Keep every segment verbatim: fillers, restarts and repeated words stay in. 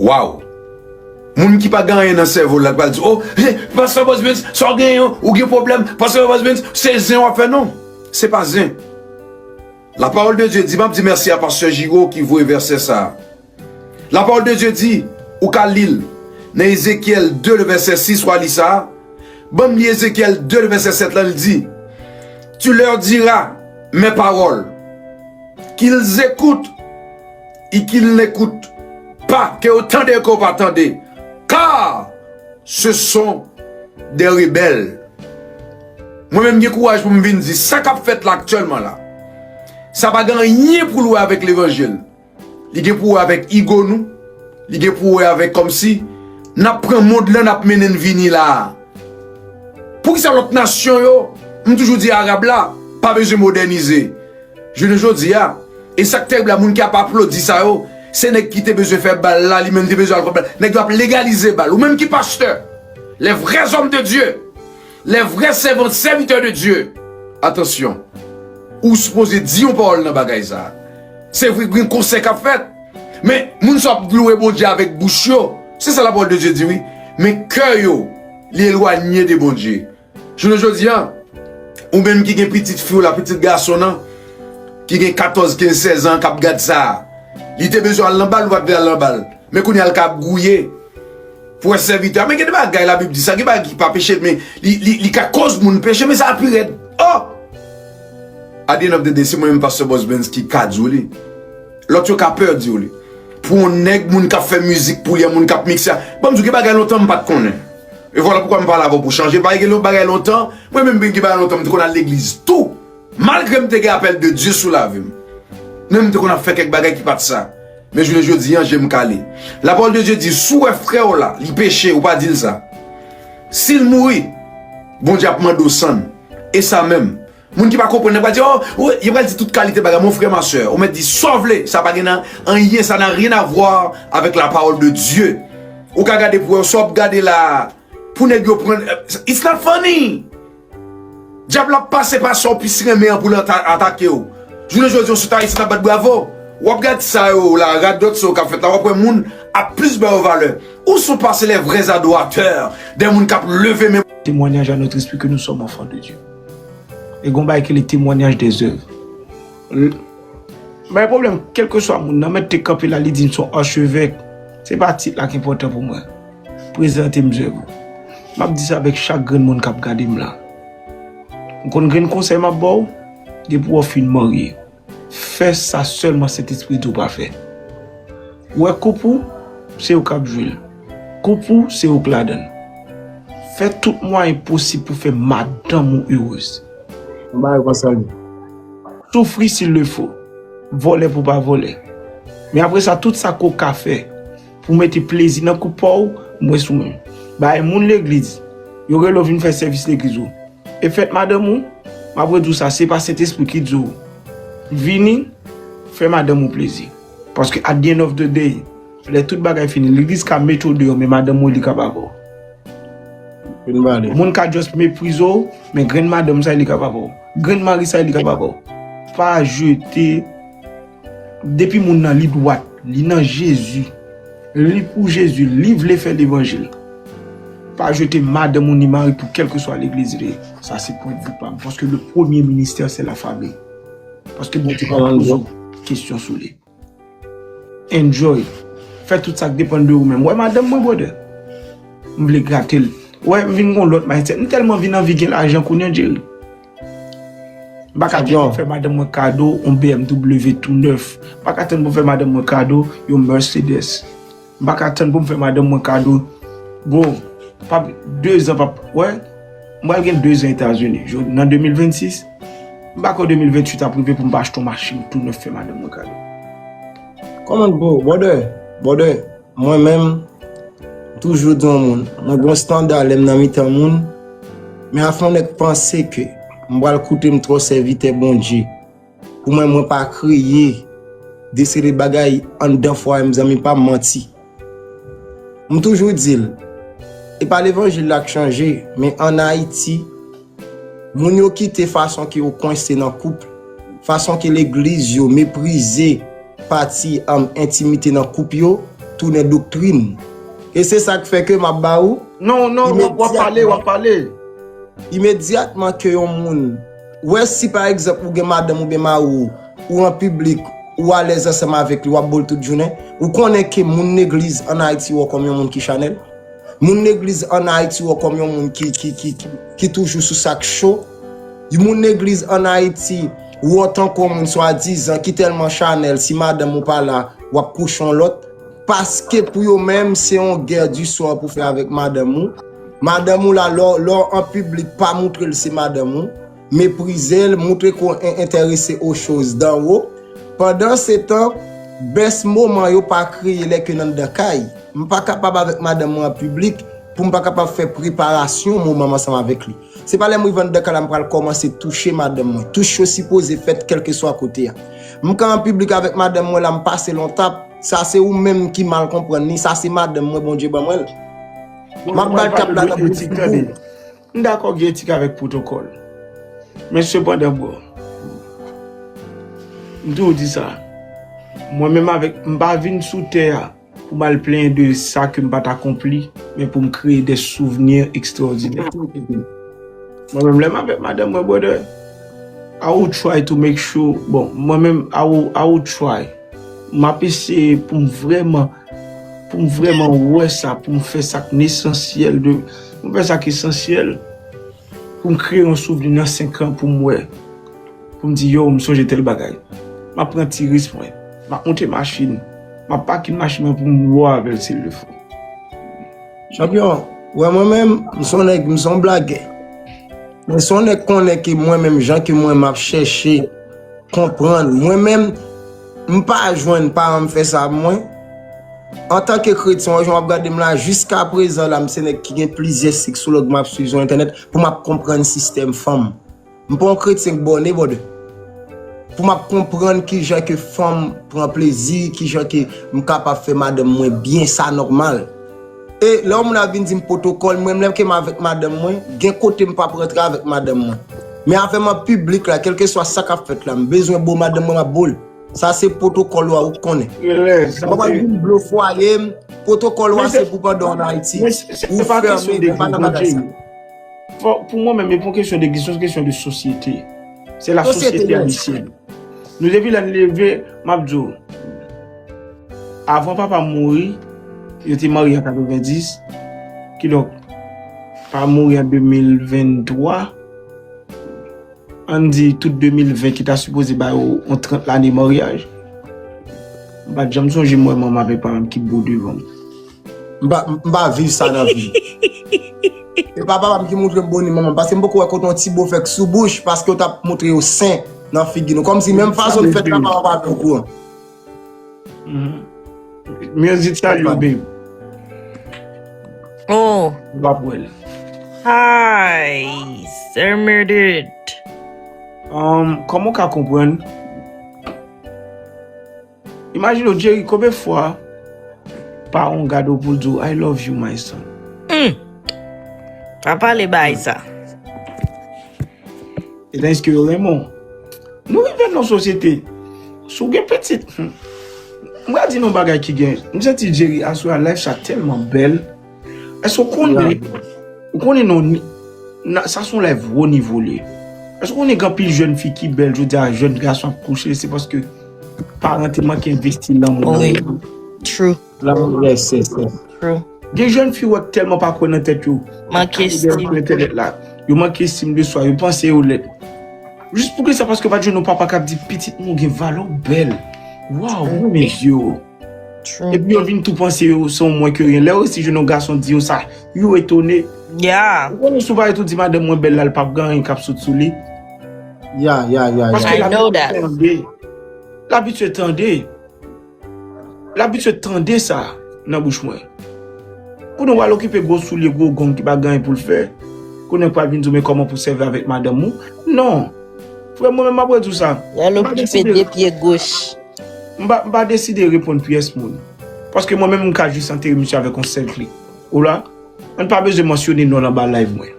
Waw! Moun ki pa gen anyen nan sèvo l la, ki pral di, "Oh, hey, Pastè Bosbens, sa w genyen, ou gen pwoblèm, Pastè Bosbens, se zen w ap fè." Non, se pa zen. La parole de Dieu di, m ap di mèsi a Pastè Giraud ki voye vèsè sa a. La parole de Dieu di, ou ka li l nan Ezekyèl de, le vèsè sis, w a li sa a. Ban m li Ezekyèl de, le vèsè sèt la, li di, "Tu leur diras mes paroles, qu'ils écoutent et qu'ils n'écoutent pas, ke yo tande, ke yo pa tande, car ce sont des rebelles." Mwen menm gen kouraj pou m vin di, sa k ap fèt la aktyèlman la, sa pa gen anyen pou l wè avèk levanjil. Li gen pou wè avèk ego nou. Li gen pou wè avèk kòmsi n ap pran mond lan, n ap mennen n vini la a. Poukisa lòt nasyon yo, m toujou di Arab la, pa bezwen modènize? Jounen jodi a, e sa k terib la, moun ki ap aplodi sa yo, se nèg ki te bezwen fè bal la, li menm te bezwen al fè bal. Nèg yo ap legalize bal. Ou menm ki pastè, les vrais hommes de Dieu, les vrais servantes, serviteurs de Dieu, atansyon, ou sipoze di yon pawòl nan bagay sa a. Se vre, gen konsè k ap fèt, men moun sa ap louwe Bondye avèk bouch yo, se sa la parole de Dieu di, wi, men kè yo, li elwanye de Bondye. Jounen jodi a, ou menm ki gen pitit fi w la, pitit gason nan, ki gen katòz, kenz, sèz an, k ap gad sa a, li te bezwen al nan bal, ou pa t vle al nan bal. Men kounye a l ka ap gouye pou wè sèvitè a. Men gen de bagay Labib di sa, gen bagay ki pa peche, men li, li, li ka koz moun peche, men sa a pi rèd. Oh! At the end of the day, se mwen menm Pastè Bosbens ki ka di w li. Lòt yo ka pè di w li. Pou yon nèg, moun k ap fè mizik pou li, yon moun k ap mikse a. Ban m di w, gen bagay lontan m pa t konnen. E vwala poukwa m pale avè w pou chanje. Bagay, gen bagay lontan, mwen menm gen bagay lontan m te konn al legliz tou. Malgre m te gen apèl de Dye sou lavi m. Men m te konn ap fè kèk bagay ki pa t sa. Men jounen jodi a, je m kale. La parole de Dieu di, si w wè frè w la, li peche, ou pa di l sa. Si l mouri, Bondye ap mande w sann. E sa menm. Moun ki pa konprann nan pral di, oh, oh, yo pral di tout kalite bagay. Mon frè, ma sè, ou mèt di sa w vle, sa pa gen nan anyen, ça n'a rien à voir avec la parole de Dieu. Ou ka gade pou wè, sa w ap gade la, pou nèg yo pran, it's not funny. Dyab la ap pase pa sa w plis renmen an pou l ata-, atake w. Jounen jodi a, yon sot Ayisyen ap bat bravo. W ap gade sa yo la, radòt sa yo k ap fèt la, w ap wè moun ap plis ba yo valè. Où sont passés les vrais adorateurs? Des moun k ap leve men. Témoignage à notre esprit que nous sommes enfants de Dieu. E gon bagay ki le témoignage des œuvres. L-, bay pwoblèm, kèlkeswa moun nan mèt te kanpe la, li di m se yon achevèk. Se pa tit la ki enpòtan pou mwen. Prezante m zèv ou. M ap di sa avèk chak grenn moun k ap gade m la. Ou konn grenn konsèy m ap ba w? Depi w fin marye, fè sa sèlman Sentespri di w pa fè. Ou wè koup ou, se ou k ap jwe l. Koup ou, se ou k ladan l. Fè tout mwayen posib pou fè madanm ou erez. Yon bagay konsa wi. Soufri s'il le faut. Vòlè pou pa vòlè. Men apre sa, tout sa ke w ka fè pou mete plezi nan koup pa w, mwen sou mwen. Bay moun legliz, yo rele w vin fè sèvis legliz ou. E fèt madanm ou, m ap redi w sa, se pa Sentespri ki di w vini, fè madanm ou plezi. Paske at the end of the day, lè tout bagay fini, legliz ka mete w deyò, men madanm ou, li ka pa ba w. Moun ka just meprize w, men grenn madanm sa, li ka pa ba w. Grenn mari sa, li ka pa ba w. Pa jete. Depi moun nan, li dwat, li nan Jezi, li pou Jezi, li vle fè levanjil. Pa jete madanm ou ni mari pou kèlkeswa legliz li ye. Sa se pwennvi pa m. Paske le premye ministè, se la fanmi. Paske Bondye pa poze w kesyon sou li. Enjoy. Fè tout sa k depann de ou menm. Wè madanm mwen, brother. M vle grate l. Wè, m vin gon lòt mindset. M tèlman vin anvi gen lajan kounye a, Jerry. M pa ka tann pou m fè madanm mwen kado yon B M W tou nèf. M pa ka tann pou m fè madanm mwen kado yon Mercedes. M pa ka tann pou m fè madanm mwen kado. Bro, pa de zan, pa, wè, m pral gen de zan Etazini. Jodi, nan de mil vennsis, m pa kwè de mil venntuit ap rive pou m pa achte yon machin tou nèf fè madanm mwen kado. Kòman, bro, brother, brother, mwen menm, toujou di yon moun, mwen gen yon estanda lè m nan mitan moun, men afè yon nèg panse ke m pral koute m twò sèvitè Bondye, pou mwen, mwen pa kreye de seri de bagay anndan fwaye m, zanmi pa m, manti. M toujou di l, e pa levanjil la k chanje, men ann Ayiti, moun yo kite fason ke yo kwense nan koup, fason ke legliz yo meprize pati, um, entimite nan koup yo, tounen doktrin. E se sa k fè ke m ap ba ou. Non, non, w ap pale, w ap pale. Imedyatman ke yon moun, wè, si pa egzanp ou gen madanm oubyen mari w, ou an piblik, ou alèz ansanm avèk li, w ap bo l tout jounen, ou konnen ke moun legliz ann Ayiti wè w kòm yon moun ki chanèl. Moun legliz ann Ayiti wè w kòm yon moun ki, ki, ki, ki, ki toujou sou sa k cho. Moun legliz ann Ayiti wè w tankou yon moun swadizan ki tèlman chanèl, si madanm ou pa la, w ap kouche yon lòt. Paske pou yo menm, se yon guerre du soir pou fè avèk madanm ou. Madanm ou la, lè w an piblik, pa moutre l se madanm ou. Meprize l, moutre ke w enterese aux choses d'en haut. Pandansetan, best moman yo pa kreye lè ke n anndan kay. M pa kapab avèk madanm mwen an piblik pou m pa kapab fè preparasyon moman m ansanm avèk li. Se pa lè m rive anndan kay la m pral kòmanse touche madanm mwen. Touch yo sipoze fèt kèlkeswa kote a. M ka an piblik avèk madanm mwen la, m pase l yon tap, sa se ou menm ki mal konprann li, sa se madanm mwen Bondye ban mwen l. M ap ba l tap la nan bout figi w. M dakò gen etik avèk pwotokòl. Men sepandan, bro, m toujou di sa. Mwen menm avèk, m pa vin sou tè a pou m al plenyen de sa ke m pa t akonpli, men pou m kreye de souvni ekstwòdinè. Mwen menm, lè m avèk madanm mwen, brother, I will try to make sure, bon, mwen menm, I will, I will try. M ap eseye pou m vrèman, pou m vrèman wè sa, pou m fè sa k esansyèl de, pou m fè sa k esansyèl, pou m kreye yon souvni nan senk an pou m wè. Pou m di, yo, m sonje tèl bagay. M ap pran ti risk mwen. M ap monte machin. M ap pakin machin mwen pou m wè avè l si l fò. Chanpyon, wè mwen menm, m se yon nèg, m se yon blagè. Mwen se yon nèg konnen ke mwen menm, jan ke mwen m ap chèche konprann. Mwen menm, m pa jwenn paran m fè sa mwen. Antanke kretyen, wè jan w ap gade m la, jiska prezan la, m se nèg ki gen plizyè sik sou lòt m ap swiv sou entènèt pou m ap konprann sistèm fanm. M pa yon kretyen k bòne, brother. Pou m ap konprann kijan ke fanm pran plezi, kijan ke m kapab fè madanm mwen byen, sa nòmal. E lè yon moun ap vin di m pwotokòl, mwen menm lè ke m avèk madanm mwen, gen kote m p ap rantre avèk madanm mwen. Men avè m an piblik la, kèlkeswa sa k ap fèt la, m bezwen bo madanm mwen, m ap bo l. Sa se pwotokòl ou a, ou konnen. Mwen pa vin blo fwaye m, pwotokòl ou a se pou pandan w ann Ayiti. Ou fèmen, mwen pa nan bagay sa. Pou mwen menm, e pa yon kesyon de legliz, se yon kesyon de sosyete. Se la sosyete ayisyèn. Nou depi lè n leve, m ap di w, avan papa m mouri, yo te marye an katrevenndis, kidonk, papa m mouri an de mil venntwa, ann di tout de mil ven ki ta sipoze ba yo yon trant lane maryaj. M pa t janm sonje m wè manman avèk papa m ki bo devan m. M pa, m pa viv sa nan vi m. E pa papa m ki montre m bo ni manman m, paske m poko wè kote yon ti bo fè k sou bouch, paske yo t ap montre yo sen nan figi nou. Kòmsi menm fason n fèt la, papa pa vle okouran. Music salye w, babe. Oh, W ap wè l. Hi, Sir Murdered. Um, kòman w ka konprann? Imajine w, Jerry, konbyen fwa paran w gade w pou l di w, I love you, my son? Hmm. Pa pale bay sa. E tandiske yo renmen w. Nou rive nan sosyete. Si w gen pitit, hmm. M pral di nou bagay ki gen. M santi Jerry aswè a life sa tèlman bèl. Èske w konnen, ou konnen non, sa se yon life wo nivo li ye. Èske w konnen gen anpil jèn fi ki bèl, jodi a jèn gason ap kouche, se paske paran te manke envesti lanmou nan yo. True. Lanmou, yes, yes, yes. True. Gen jèn fi wè k tèlman pa kwè nan tèt yo. Manke Yo sou entènèt la. Yo manke estim de swa, yo panse yo lèd. Jis pou kisa? Paske yo pa t jwenn yon papa k ap di pitit mwen gen valè, w bèl. Waw, mwen renmen zye w. True. Epi yo vin tou panse yo se yon mwen ke ryen. Lè yo resi jwenn yon gason di yo sa, yo etone. Yeah. Ou konnen si w pa ret ou di madanm mwen bèl la, l p ap gen anyen k ap sot sou li. Ya, ya, ya, ya. Paske I know that. L abitye tande. L abitye tande. L abitye tande sa nan bouch mwen. Kounye w al okipe gwo soulye, gwo gong ki pa gen anyen pou l fè. Kounye w pral vin di w men kòman pou sèvi avèk madanm ou. Non. Frè mwen menm m ap redi w sa. L al okipe de pye goch. M pa, m pa deside reponn pyès moun. Paske mwen menm m ka jis antere misye avèk yon sèl klik. Ou la? Ann pa bezwen mansyone non l anba live mwen.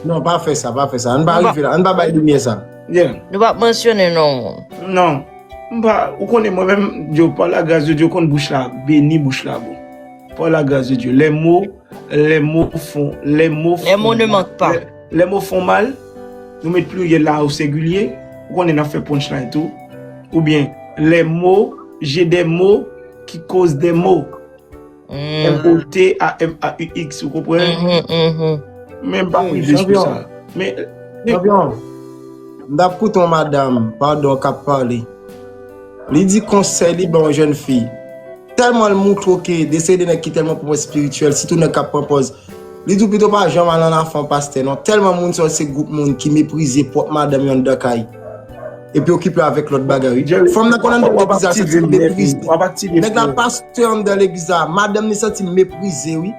Non, pa fè sa, pa fè sa. Ann pa rive la. Ann pa bay limyè sa. Yeah. Nou p ap mansyone non moun. Non. M pa, ou konnen mwen menm, Dye, pa lagras de Dye, ou konn bouch la beni, bouch la bon. par la grâce de Dieu. Les mots, les mots font, les mots font mal. Les mots ne manquent pas. Les, les mots font mal. Nou met pliryèl la o sengilye. Ou konnen n ap fè punchline tou. Oubyen, les mots, j'ai des mots qui causent des maux. M O T A M A U X, ou konprann? Men m pa prive sou sa. Men, Chanpyon, m t ap koute yon madanm, padon, k ap pale. Li di konsèy li ba yon jèn fi. Tèlman l moutre w ke de se de nèg ki tèlman pran pòz espirityèl, sitou nèg k ap pran pòz. Li di w pito pa janm al annafè yon pastè, non. Tèlman moun sa yo se gwoup moun ki meprize pwòp madanm yo anndan kay. Epi okipe avèk lòt bagay, wi. Fanm nan konn anndan legliz la santi l meprize. Nèg la pastè anndan legliz la, madanm li santi l meprize, wi.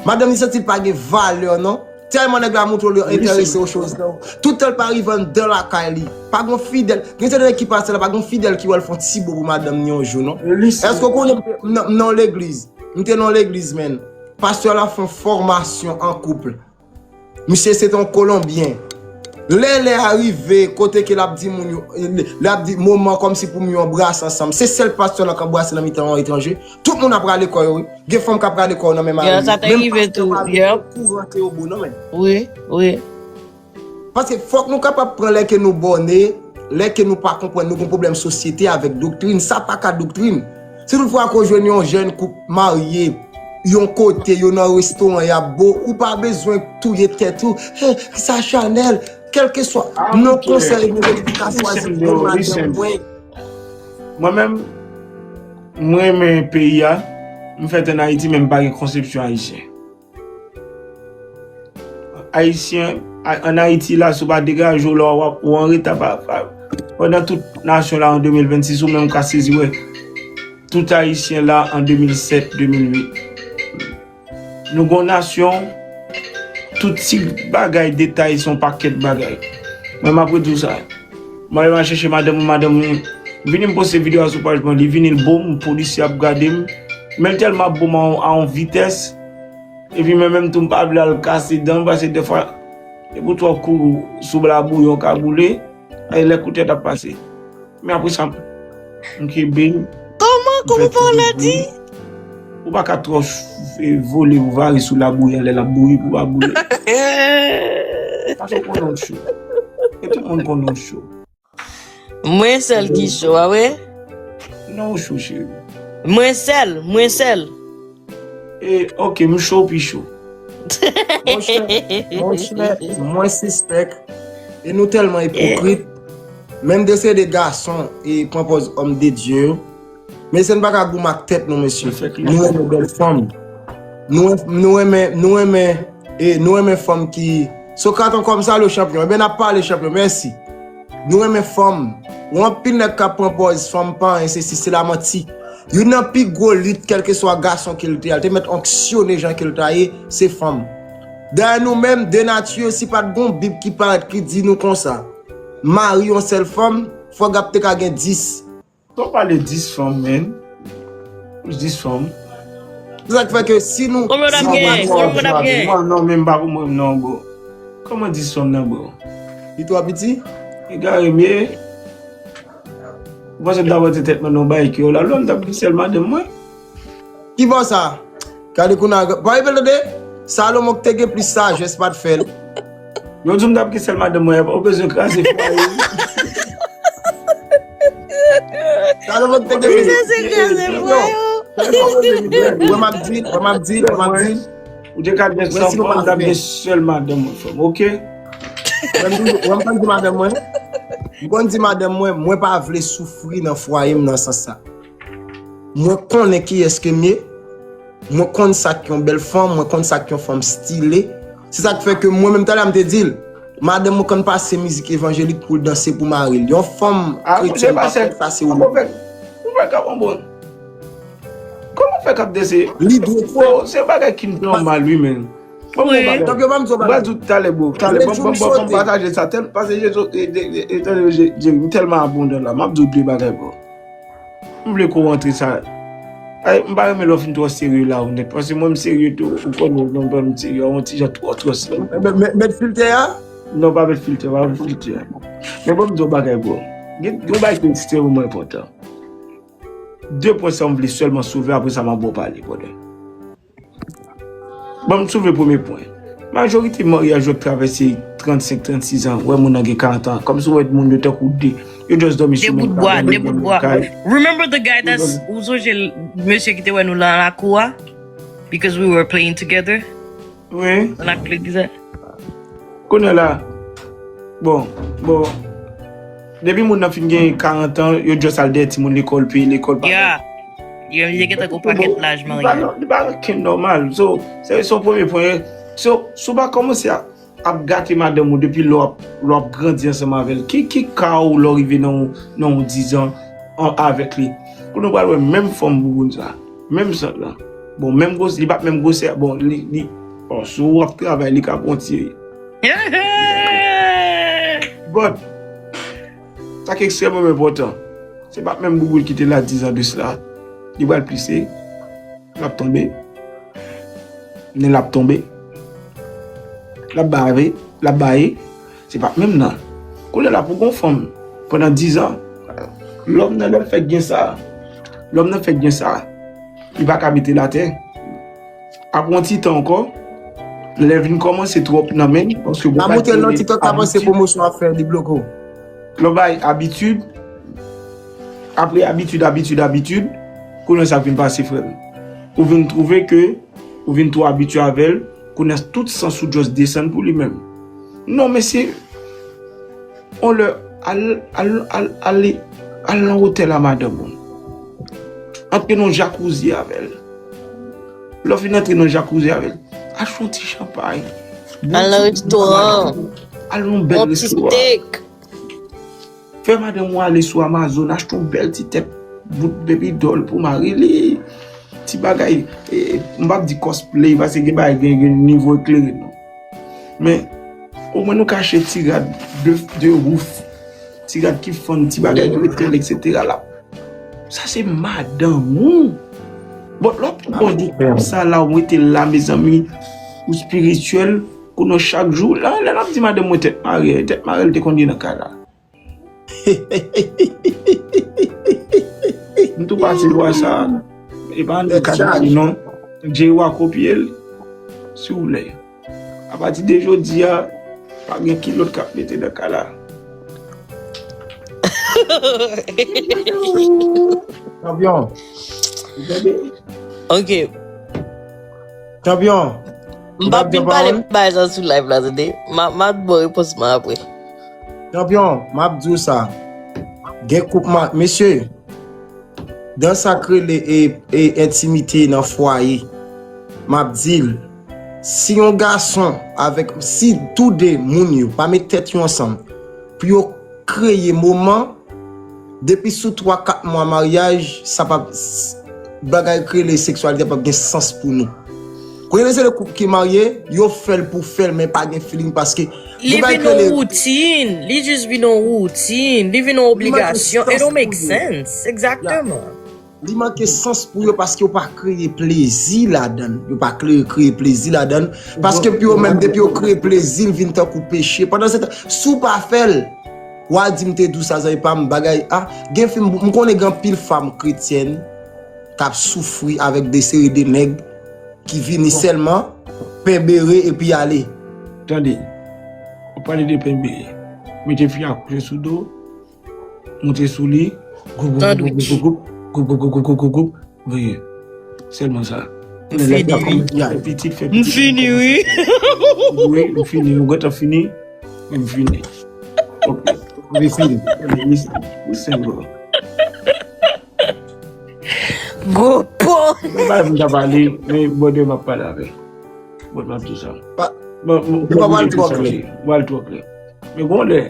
Madanm li santi l pa gen valè, non. Tèlman nèg la moutre w li enterese o choz nan. Toutan l pa rive anndan lakay li. Pa gon fidèl. Gen sèten nèg ki pase la, pa gon fidèl ki wè l fè yon ti bo pou madanm ni yon jou, non. Èske w konnen m nan, m nan yon legliz? M te nan yon legliz, menn. Pastè la fè yon fòmasyon an koup. Misye se te yon Kolonbyen. Lè lè a rive, kote ke l ap di moun yo, l ap di moman kòmsi pou moun yo anbrase ansanm. Se sèl pastè la k anbrase nan mitan yon etranje. Tout moun ap rale kò yo, wi. Gen fanm k ap rale kò yo nan menm mari yo. Menm pastè pa vle okouran ke yo bo non, menn. Wi, wi. Paske fòk nou kapab pran lè ke nou bòne, lè ke nou pa konprann, nou gen pwoblèm sosyete avèk doktrin. Sa pa ka doktrin. Si toutfwa ke w jwenn yon jèn koup marye, yon kote, yo nan restoran, y ap bo, ou pa bezwen touye tèt ou. He, sa Chanèl, kèlkeswa, m nan konsèy, nou ka chwazi bon madanm mwen. Mwen menm, mwen renmen peyi a, m fèt ann Ayiti, men m pa gen konsepsyon ayisyen. Ayisyen, a-, ann Ayiti la, si w pa degaje w la, w ap, ou anreta pa, pa, pandan tout nasyon la an de mil vennsis, ou menm ka sezi wè tout Ayisyen la an de mil sèt, de mil uit. Nou gon nasyon, tout ti bagay, detay, se yon pakèt bagay. Mwen, m ap redi w sa. Mwen al chèche madanm mwen, madanm mwen vini m poste videyo a sou paj mwen, li vini l bo m, polisye ap gade m. Men l tèlman ap bo m a yon, a yon vitès. Epi mwen menm tou m pa vle al kase dan, paske dèfwa, depi w twò kouri sou labouyi w ka boule, e lè koutèt ap pase. Men apre sa, m kenbe l. Kòman, kòman pawòl la di? Ou pa ka twò vole ou vare sou labouyi an lè l ap bouyi pou w pa boule. Paske w konnen w cho. E tout moun konnen w cho. Mwen sèl ki cho, a wi? Non, ou cho, cheri. Mwen sèl, mwen sèl. E, ok, m cho, ou pi cho. Monchè, monchè, mwen sispèk, e nou tèlman ipokrit, menm de se de gason e pran pòz òm de Dye yo, mesye n pa ka goumen ak tèt nou, mesye. Nou renmen bèl fanm. Nou, nou renmen, nou renmen, e nou renmen fanm ki, Sokrat ankò m salye w, chanpyon. Ebyen, n ap pale, chanpyon. Mèsi. Nou renmen fanm. Ou anpil nèg k ap pran pòz fanm pa anyen, se si, se lamanti. Youn nan pi gwo lit, kèlkeswa gason ke l te ye a, l te mèt anksyone jan ke l ta ye, se fanm. Dayè nou menm, de nati, si pa t gon Bib ki parèt ki di nou konsa, mari yon sèl fanm, fòk ap te ka gen dis. Sa w pale dis fanm, menn. Dis fanm. Se sa k fè ke si nou, si nou pa gen. Konbyen w t ap gen? Non, non, men m pa pou mwen, non, bro. Kòman dis fanm nan, bro? Li twò piti? Egare m ye. Ou panse m ta pote tèt mwen nan yon bagay ki yo la? Lò m t ap gen sèl madanm mwen. Ki bò sa? Gade kounye a, pa rive tande? Salomon ki te gen plis sajès pa t fè l. Yo di m t ap gen sèl madanm mwen, ou bezwen kraze fwaye. Salomon ki te gen plis. Ou bezwen kraze fwaye. Wè m ap di, wè m ap di, wè m ap di. Ou te ka gen san fanm, m t ap gen sèl madanm mwen, frè m, ok? Wè m toujou, wè m konn di madanm mwen. M konn di madanm mwen, mwen pa vle soufri nan fwaye m nan sans sa. Mwen konnen kiyès ke m ye. Mwen konn sa k yon bèl fanm, mwen konn sa k yon fanm stile. Se sa k fè ke mwen menm talè a m te di l, madanm mwen konn pase mizik evanjelik pou l danse pou mari l. Yon fanm kretyèn pa konn pase ou. Kòman fè k ap, bon, kòman fè k ap danse? Li dwe fè. Se bagay ki nòmal, wi, men. Bon, bon, bagay. Tanpri, ban m di w bagay. Mwen di w talè, bro. Talè, ban m pataje sa. Tèl, paske Jezi, e, e, e, e, Jezi, m tèlman abondan la. M ap di w de bagay, bro. M vle ke w antre sa. Ay, m pa renmen lè w fin twò serye la, onèt. Paske mwen, m serye tou. Ou konnen, mwen, mwen, m serye. Yon ti jan twò, twò serye. Mèt, mèt, mèt filtè a? Non, pa mèt filtè, pa mèt filtè. Men bon, m di w bagay, bro. Gen, gen yon bagay ki ekstrèmeman enpòtan. De pwen sa m vle sèlman soulve, apre sa, m ap ba w pale, brother. Bon, m soulve premye pwen. Majorite maryaj yo k travèse trannsenk, trannsis an, wè moun nan gen karant an. Kòmsi w wè moun yo tankou de, yo just dòmi sou menm kay, dòmi nan menm kay. Remember the guy that's, ou sonje mesye ki te wè nou lan lakou a? Because we were playing together. Wi. Nan lakou legliz la. Kounye a la, bon, bon, depi moun nan fin gen karant an, yo just al dèyè timoun lekòl, peye lekòl, pa. Yeah. Yo, yo gentan gon pakèt laj marye. Li pa okenn nòmal. So, se se yon premye pwen. So, si w pa kòmanse ap, ap gate madanm ou depi lè w ap, lè w ap grandi ansanm avè l, ki, ki ka ou lè w rive nan yon, nan yon dizan an, avèk li? Kounye a w pral wè menm fòm bouboun sa, menm sant lan. Bon, menm gwosè, li pa t menm gwosè. Bon, li, li, bon, si w ap travay, li ka pran ti. But, sa ki ekstrèmman enpòtan, se pa menm bouboun ki te la dizan de sila. Li pral plise, l ap tonbe, nen l ap tonbe, l ap bave, l ap baye, se pa menm nan. Kounye a la pou gon fanm, pandan dizan, lòm nan lè l fèk gen sa, lòm nan fèk gen sa, li pa ka mete l atè. Apre yon ti tan ankò, lè vin kòmanse twòp nan men, paske bon. Pa monte l nan TikTok, pa panse pwomosyon ap fè, li bloke w. Lè w bay abitid, apre abitid, abitid, abitid, kounye a sa k vin pase, frè m. Ou vin twouve ke ou vin twò abitye avè l, kounye a tout sans ou just desann pou li menm. Non, mesye, on lè, al, al, al, al, al nan otèl a madanm ou. Antre nan jakouzi avè l. Lè w fin antre nan jakouzi avè l, achte yon ti chanpay. Al nan restoran. Al nan yon bèl restoran. Fè madanm ou ale sou Amazon, achte yon bèl ti tèt bout baby doll pou mari li. Ti bagay, e, m p ap di cosplay, paske gen bagay gen, gen nivo eklere non. Men, omwen nou ka achte ti rad de, de ouf, ti rad ki fann, ti bagay nou mete l, etsetera la. Sa se madanm ou. Bon, lè w ap pran di kòb sa la, ou mete l la, mezanmi, ou espirityèl, kounye a chak jou, la, lè n ap di madanm mwen tèt mare, tèt mare l te konn ye nan kay la. M tou pase lwa sa. E pa ann kado li non. Djey wa kopye l. Siwouplè. Apati de jodi a, pa gen kilòt k ap mete nan kay la. Chanpyon. Ou tande? Ok. Chanpyon. M p ap vin pale bagay sa sou live la, tande. M a, m a ba w repons mwen apre. Chanpyon, m ap di w sa. Gen koup ma-, mesye, dan sa k rele e, e entimite nan fwaye, m ap di l, si yon gason avèk, si tou de moun yo pa met tèt yo ansanm pou yo kreye moman, depi sou twa kat mwa maryaj, sa p ap, bagay k rele seksyalite p ap gen sans pou nou. Kounye a se de koup ki marye, yo fè l pou fè l, men pa gen feeling paske Li vin yon woutin, li jis vin yon woutin, li vin yon obligasyon. It don't make sense. Egzakteman. Li manke sans pou yo paske yo pa kreye plezi ladan l. Yo pa kreye, kreye plezi ladan l. Paske pou yo menm, depi yo kreye plezi, l vin tankou peche. Pandan se tan, si w pa fè l, w a di m te di w sa, zanmi pa m, bagay, a, gen fi m, m konnen gen anpil fanm kretyèn k ap soufri avèk de seri de nèg ki vini sèlman, penbere epi ale. Tande, w ap pale de penbere. Mete fi a kouche sou do, monte sou li, goup, goup, goup, goup, goup, goup, goup, goup, goup, goup, goup, goup, goup, veye. Sèlman sa. Fè pitit, fè pitit. M fini, wi. Wi, m fini, m gentan fini. M fini. Ok. M fini. Wi, sèlman. Gwo po. Mwen pa vin ta pale, men bòdè m ap pale avè. Bòdè m ap di sa. Bon, bon, nou pa pale twò klè. Pale twò klè. Men gon lè,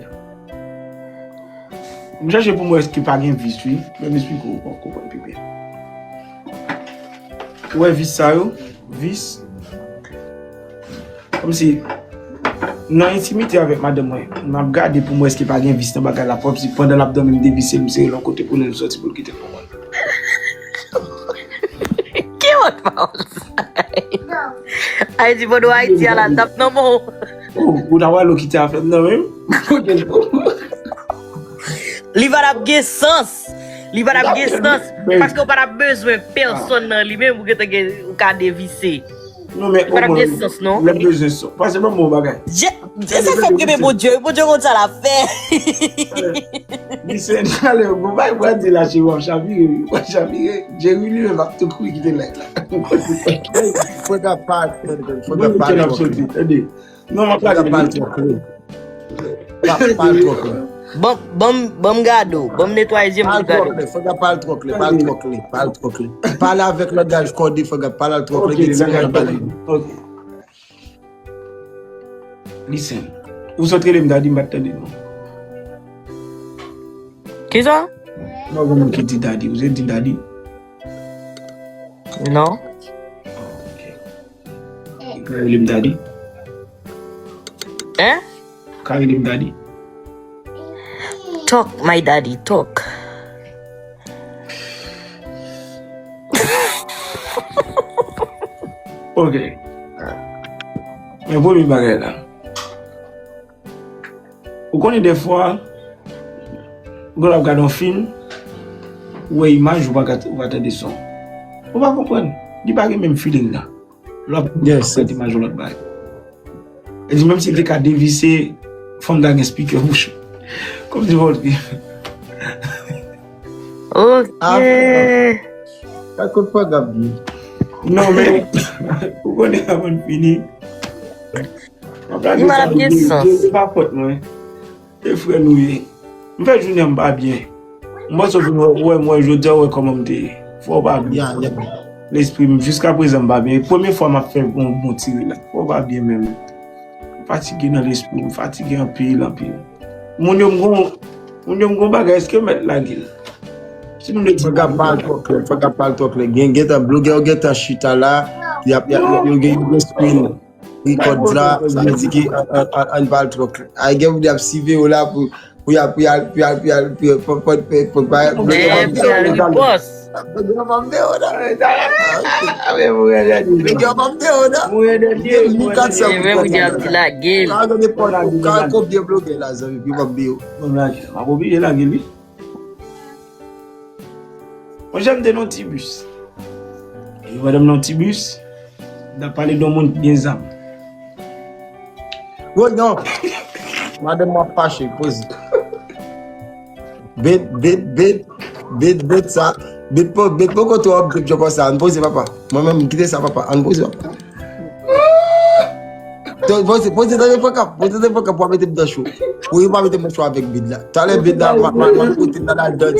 m chache pou m wè èske pa gen vis, wi. Men m esplike w pou w konprann pi byen. Ou wè vis sa yo? Vis. Kòmsi, nan entimite avèk madanm mwen, m ap gade pou m wè èske pa gen vis nan bagay la, kòmsi pandan l ap dòmi, m devise l, m sere l yon kote pou l soti pou l kite l pou mwen. Ki wòt pawòl sa? Ay di, pandan Ayiti a la, l t ap nan men w. Oh, ou ta wale w kite afè m nan menm? Li pa t ap gen sans. Li pa t ap gen sans. Paske w pa t ap bezwen pèsonn nan li menm, ou gentan gen, ou ka devise. Non, men omwen, lè m bezwen son. Pase ban m yon bagay. Se sa k fè m renmen Bondye wi. Bondye konn sa l ap fè. Li se talè, bon, bay, w a di la, cheri, w ap chavire wi. W ap chavire. Jerry li menm ap tou kouri kite live la. Fòk ap pale, fòk ap pale. Non, m ap lage li. Pa, pa al twò klè. Ban, ban, ban m gade w. Ban m netwaye je m pou gade w. Fòk ap pa al twò klè, pa al twò klè, pa al twò klè. Pale avèk langaj kòde, fòk ap pale al twò klè, gen ti bagay pale. Ok. Listen. Ou sot rele m dadi, m pa t tande non. Kisa? Non, gen moun ki di dadi. Ou se di dadi? Non. Ok. Ou ka rele m dadi? Hein? Ou ka rele m dadi? Talk, my daddy, talk. Ok. Men premye bagay la. Ou konnen dèfwa, ou gen lè w ap gade yon fim, ou wè imaj, ou pa ka, ou pa tande son. Ou pa konprann. Li pa gen menm feeling nan. Lè w ap gade imaj yon lòt bagay. E di menm si li te ka devise, fò m ta gen speaker bouch. Kòm di vòlke. Ok. Sa kout pa gab di. Non, men, ou konnen avan n fini. Li mal ap gen sans. Se pa fòt mwen. E frè nou ye. M fè jounen an m pa byen. M panse w vin wè, wè mwen jodi a, w wè kòman m te ye. Fò w pa byen. Lespri m, jiska prezan m pa byen. E premye fwa m ap fè yon bon ti rilaks. Fò w pa byen menm. M fatige nan lespri, m fatige anpil, anpil. Moun yo m gon, moun yo m gon bagay, èske m mèt lage l? Si moun yo di fòk ap pale twò klè, fòk ap pale twò klè. Gen, gentan, blogè yo gentan chita la, y ap, y ap, y ap, yo gen, yo gen screen record la, sa vle di ke an, an, an, ann pale twò klè. Ay, gen moun y ap sive yo la pou, pou y al, pou y al, pou y al, pou y al, pou y al, pou, pou, pou, pou, pou, blogè yo ap di sa. Blogè yo p ap de yo nan. Blogè yo p ap de yo nan. Gen mil kat san moun konn sa. Ka gen nenpòt, ka konbyen blogè la, zanmi, yo p ap de yo. M ap oblije lage l wi. Yon jèn m te nan yon ti bis. E pandan m nan yon ti bis, m t ap pale de yon moun ki gen zam. Woy, non. Madanm mwen ap fache, poze. Bet, bet, bet, bet, bet sa. Bet po, bet poko twò ap bet jan konsa. Ann poze, papa. Mwen menm, kite sa, papa. Ann poze, papa. Poze, poze, tande fòk ap, poze, tande fòk ap, pou w mete m nan cho. Wi, ou pa mete m nan cho avèk bid la. Talè bid la, m ap, m ap, m ap kote nan ladan.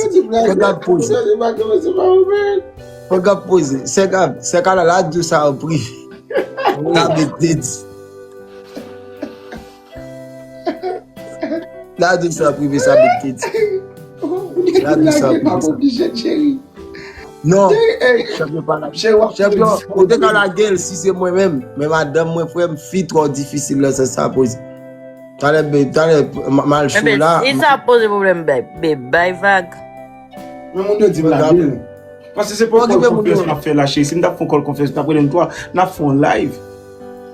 Fòk ap poze. Fòk ap poze. Sèk ap, sèk ala la di w sa an prive. Sa bid te di. La di w sa an prive, sa bid te di. La di w sa an prive, sa. Non. Chanpyon pa la. Chanpyon, ou te ka lage l si se mwen menm. Men madanm mwen, frè m, fi twò difisil nan sans sa poze. Talè, be, talè, m, m al cho la. Ebyen, si sa poze pwoblèm, bay, be, bay vag. Men moun yo di m lage l. Paske se pa yon call confession n ap fè la, cheri. Si n t ap fè yon call confession, n t ap rele n twa, n ap fè yon live.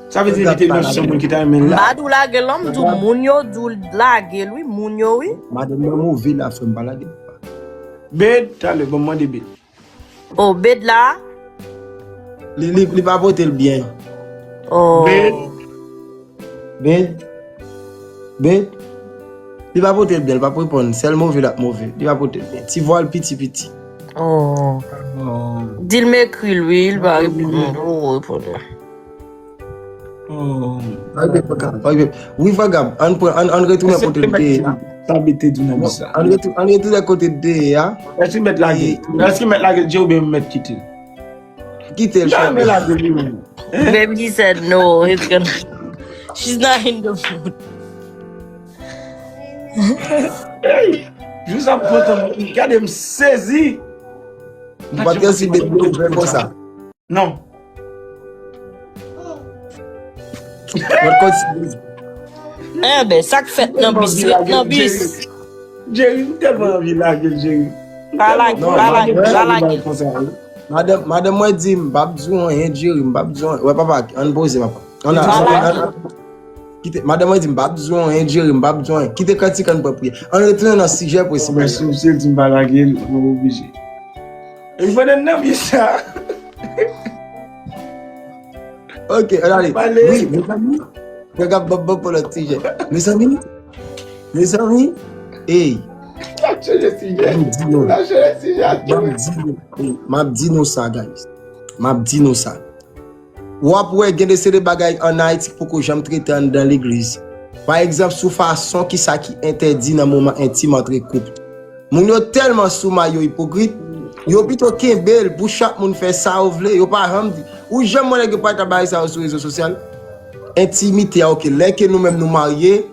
Sa vle di li te nan chanm moun ki ta renmen l la. M pa di w lage l non, m di w moun yo di w lage l wi, moun yo wi. Madanm mwen move la, frè m, pa lage l. Bed, talè, ban m mande Bed. Oh, Bed la? Li, li, li pa pote l byen. Oh. Bed. Bed. Bed. Li pa pote l byen, li p ap reponn. Sèl move l ap move. Li pa pote l byen. Ti vwa l piti piti. Oh. Di l m ekri l wi, li pa reponn mwen. Ou reponn mwen. Oh. Wi, Vagab, ann pran, ann, ann retounen kote l te ye a. Sa Bed te di nan bis la. Ann retou-, ann retounen kote l te ye a. Èske l mèt lage l? Èske l mèt lage l, Dje, oubyen m mèt kite l? Kite l, chèf. Baby said no, it's gonna, she's not in the mood. Hey, jis ap kontan, gade m sezi. M pa t gen si Bed vle fè konsa. Non. Mwen kontinye. Enben, sa k fèt nan bis, ret nan bis. Jerry, m tèlman anvi lage l, Jerry. Pa lage, pa lage, pa lage. Madanm, madanm mwen di m p ap di w anyen, Jerry, m p ap di w anyen. Wè, papa, ann poze, papa. Ann, ann, ann, ann. Kite, madanm mwen di m p ap di w anyen, Jerry, m p ap di w anyen. Kite kantik, ann pran priyè. Ann retounen nan sijè prensipal la. Si w di m pa lage l, mwen oblije. E m konnen nan bis sa. Ok, ann ale. Wi, mezanmi. Mwen ap ban ban pou lòt sijè. Mezanmi. Mezanmi. Ey. N ap chanje sijè. M ap di nou. N ap chanje sijè. M ap di nou. Ey, m ap di nou sa, guys. M ap di nou sa. W ap wè gen de seri de bagay ann Ayiti k poko janm trete anndan legliz. Pa egzanp, sou fason kisa ki entèdi nan moman entim antre koup. Moun yo tèlman soumay, yo ipokrit, yo pito kenbe l pou chak moun fè sa yo vle, yo pa janm di. Ou janm wè nèg yo pa t ap bay sa yo sou rezo sosyal? Entimite a, ok. Lè ke nou menm nou marye,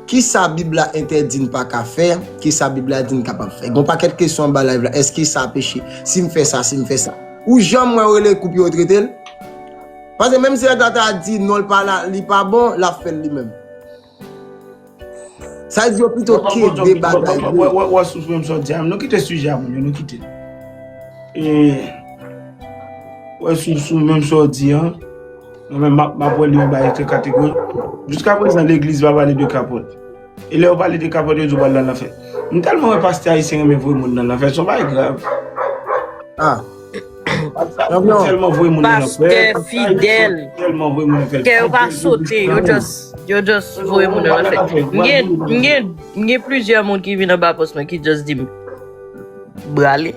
kisa Bib la entèdi n pa ka fè? Kisa Bib la di n kapab fè? Gon pakèt kesyon anba live la. Èske sa peche? Si m fè sa, si m fè sa. Ou janm wè yo rele koup yo trete l? Paske menm si nèg la ta di non, l pa la, li pa bon, l ap fè l li menm. Sa vle di yo pito kenbe bagay yo. Wè, wè, wè, sou menm sa w di a, nou kite sijè a, moun yo, nou kite l. E, wè, sou, sou menm sa w di a, mwen menm, m ap, m ap wè li yon bagay trè kategorik. Jiska prezan, legliz pa pale de kapòt. E lè yo pale de kapòt, yo di w pral nan lanfè. M tèlman wè pastè ayisyen renmen voye moun nan lanfè, se yon bagay grav. Ah. Pastè tèlman voye moun nan lanfè. Pastè fidèl. Tèlman voye moun nan lanfè. Kè yo pa sote, yo just, yo just voye moun nan lanfè. M gen, m gen, m gen plizyè moun ki vin anba pòs mwen ki just di m, "Brale."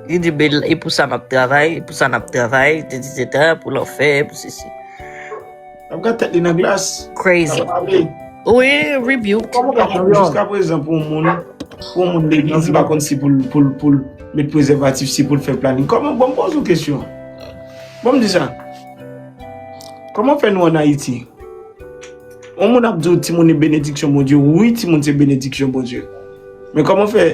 Li di, "Ben, e pou sa n ap travay, e pou sa n ap travay, tete, tete, pou lanfè, pou sesi." L ap gad tèt li nan glas. Crazy. L ap pale. Wi, rebuke. Kòman w ka fè jiska prezan pou yon moun, pou yon moun legliz, li pa konn si pou l, pou l, pou l met prezèvatif, si pou l fè planin? Kòman, bon, m poze w kesyon. Bon, m di sa. Kòman fè nou ann Ayiti? Yon moun ap di w timoun e benediksyon Bondye. Wi, timoun se benediksyon Bondye. Men kòman fè